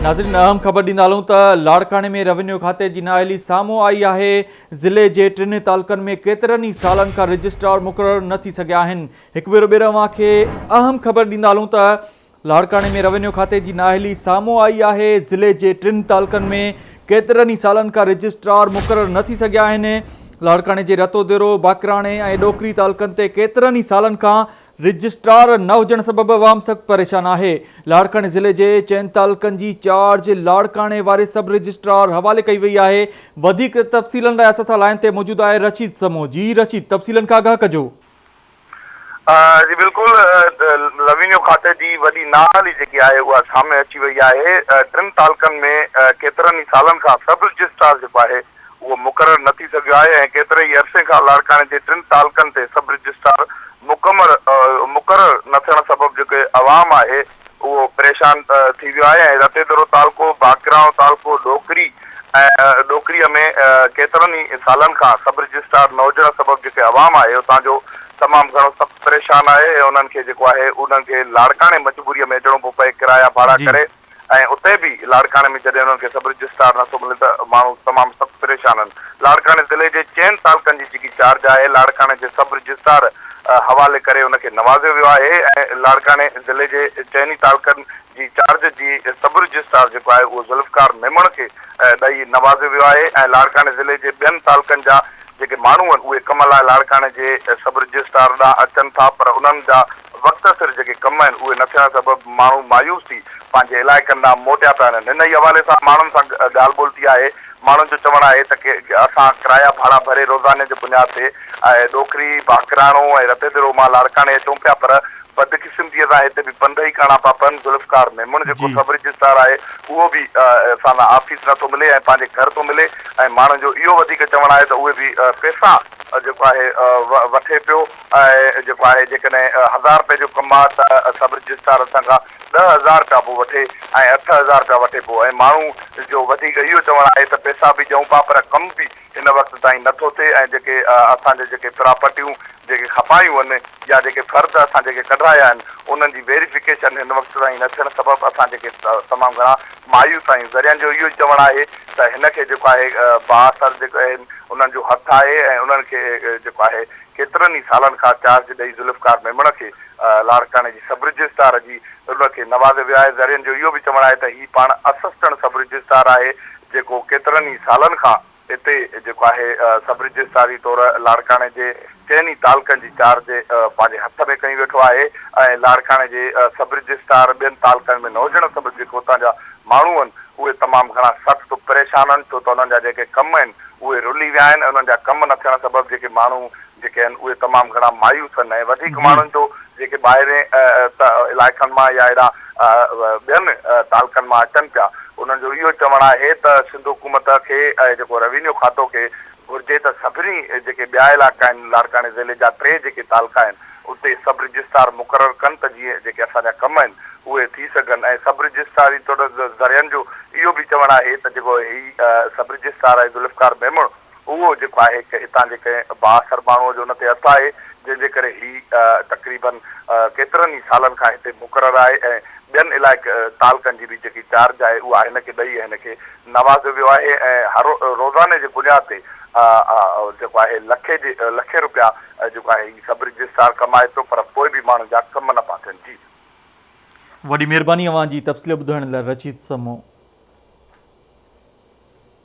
ناظرين اهم خبر ڏيندا هلون ته لاڙڪاڻي ۾ روينيو کاتي جي نااهلي سامهون آئي آهي ضلعي جي ٽن تعلقن ۾ ڪيترن ئي سالن کان رجسٽرار مقرر نه ٿي سگهيا آهن هڪ ڀيرو ٻيهر اوهان کي اهم خبر ڏيندا هلون ته لاڙڪاڻي ۾ روينيو کاتي جي نااهلي سامهون آئي آهي ضلعي جي ٽن تعلقن ۾ ڪيترن ئي سالن کان رجسٽرار مقرر نه ٿي سگهيا آهن لاڙڪاڻي جي رتوديرو باقراڻي ۽ ڏوڪري تعلقن تي ڪيترن ئي سالن کان رجسٽرار نه هجڻ سبب عوام سخت پريشان آهي. لاڙڪاڻي ضلعي جي چئن تعلقن جي چارج لاڙڪاڻي واري سب رجسٽرار حوالي ڪئي وئي آهي. وڌيڪ تفصيلن لاء اسان سان لائين تي موجود آهي رشيد سمون. جي رشيد تفصيلن کان آگاهه ڪجو. جي بلڪل روينيو کاتي جي وڏي نااهلي جيڪي آهي اها سامهون اچي وئي آهي. ٽن تعلقن ۾ ڪيترن ئي سالن کان سب رجسٽرار جيڪو آهي اهو مقرر نه ٿي سگهيو آهي ۽ ڪيتري ئي عرصي کان لاڙڪاڻي جي ٽن تعلقن تي سب رجسٽرار مڪمر مقرر نه ٿيڻ سبب جيڪي عوام آهي اهو پريشان ٿي ويو آهي ۽ رتيدرو تعلقو، باقراڻو تعلقو، ڏوڪري ۽ ڏوڪري ۾ ڪيترن ئي سالن کان سب رجسٽرار نه هجڻ سبب جيڪي عوام آهي اتان جو تمام گهڻو سخت پريشان آهي ۽ انهن کي جيڪو آهي انهن کي لاڙڪاڻي مجبوري ۾ اچڻو پيو پئي ڪرايا ڀاڙا ڪري ۽ اتي به لاڙڪاڻي ۾ جڏهن انهن کي سب رجسٽرار نٿو ملي ته ماڻهو تمام سخت پريشان آهن. لاڙڪاڻي ضلعي جي چئن تعلقن جي جيڪي چارج آهي لاڙڪاڻي جي سب رجسٽرار حوالي ڪري ان کي نوازيو ويو آهي ۽ لاڙڪاڻي ضلعي جي چئني تعلقن جي چارج جي سب رجسٽرار جيڪو آهي اهو ذوالفقار ميمڻ کي ڏئي نوازيو ويو آهي ۽ لاڙڪاڻي ضلعي جي ٻين تعلقن جا جيڪي ماڻهو آهن اهي ڪم لاء لاڙڪاڻي جي سب رجسٽرار ڏانهن اچن ٿا پر انهن جا وقت سر جيڪي ڪم آهن اهي نه ٿيڻ سبب ماڻهو مايوس ٿي پنهنجي علائقن ڏانهن موٽيا پيا وڃن. ان ئي حوالي سان ماڻهن سان ڳالهه ٻولهه ٿي آهي. ماڻهن جو چوڻ آهي ته اسان ڪرايا ڀاڙا ڀري روزاني جي بنياد تي ڏوڪري، باقراڻو ۽ رتيدرو مان لاڙڪاڻي اچون پيا پر بدقسمتيء سان هتي به پنڌ ئي ڪرڻا پيا پون. ذوالفقار ميمڻ جيڪو سب رجسٽرار آهي اهو به اسان لاء آفيس نه ٿو ملي ۽ پنهنجي گهر ٿو ملي ۽ ماڻهن جو اهو وڌيڪ چوڻ آهي ته اهي به پئسا جيڪو آهي وٺي پيو. ۽ جيڪو آهي جيڪڏهن هزار رپئي جو ڪم آ ته سب رجسٽرار اسان کان 10,000 رپيا پيو وٺي ۽ 8,000 رپيا وٺي پيو ۽ ماڻهو جو وڌيڪ اهو چوڻ آهي ته پئسا به ڏيون پيا پر ڪم به هن وقت تائين نه ٿو ٿئي ۽ جيڪي اسان جي جيڪي پراپرٽيون جيڪي کپايون آهن يا جيڪي فرد اسان جيڪي ڪڍرايا آهن انهن جي ويريفڪيشن هن وقت تائين نه ٿيڻ سبب اسان جيڪي تمام گهڻا مايوس آهيون ذريعن جو اهو ئي چوڻ آهي ته هن کي جيڪو آهي بااثر جيڪي آهن انهن جو هٿ آهي ۽ انهن کي جيڪو آهي ڪيترن ئي سالن کان چارج ڏئي ذوالفقار ميمڻ کي لاڙڪاڻي جي سب رجسٽرار جي ان کي نوازيو ويو آهي. ذريعن جو اهو به چوڻ آهي ته هي پاڻ اسسٽنٽ سب رجسٽرار آهي جيڪو ڪيترن ئي سالن کان اتي جيڪو آهي سب رجسٽراري طور لاڙڪاڻي جي چئن ئي تعلقن جي چارج پنهنجي هٿ ۾ کنئي ويٺو آهي ۽ لاڙڪاڻي جي سب رجسٽرار ٻين تعلقن ۾ نه هجڻ سبب جيڪو اتان جا ماڻهو آهن اهي تمام گهڻا سخت پريشان آهن ڇو ته انهن جا جيڪي ڪم آهن اهي رلي ويا آهن ۽ انهن جا ڪم نه ٿيڻ سبب جيڪي ماڻهو جيڪي آهن اهي تمام گهڻا مايوس آهن ۽ وڌيڪ ماڻهن جو جيڪي ٻاهرين علائقن مان يا اهڙا ٻين تعلقن مان اچن پيا انهن جو اهو چوڻ آهي ته سنڌ حڪومت کي ۽ جيڪو روينيو کاتو کي گهرجي ته سڀني جيڪي ٻيا علائقا آهن لاڙڪاڻي ضلعي جا ٽي جيڪي تعلقا آهن اتي سب رجسٽرار مقرر ڪن ته جيئن جيڪي اسان جا ڪم آهن اهي ٿي سگهن ۽ سب رجسٽراري طور ذريعن جو اهو به چوڻ آهي ته جيڪو هي سب رجسٽرار آهي ذوالفقار ميمڻ اهو جيڪو آهي ڪه هتان جي ڪنهن بااثر ماڻهوء جو ان تي هٿ آهي جنهن جي ڪري هي تقريبن ڪيترن ئي سالن کان هتي مقرر آهي ۽ ٻين علائق تعلقن جي به جيڪي چارج آهي اها هن کي ڏئي هن کي نوازيو ويو آهي ۽ هر روزاني جي بنياد تي جيڪو آهي لکين جي لکين روپيا جيڪو آهي هي سب رجسٽرار ڪمائي ٿو پر پوء به ماڻهن جا ڪم نه پيا ٿين جي. وڏي مهرباني اوهان جي تفصيل ٻڌائڻ لاء رشيد سمون.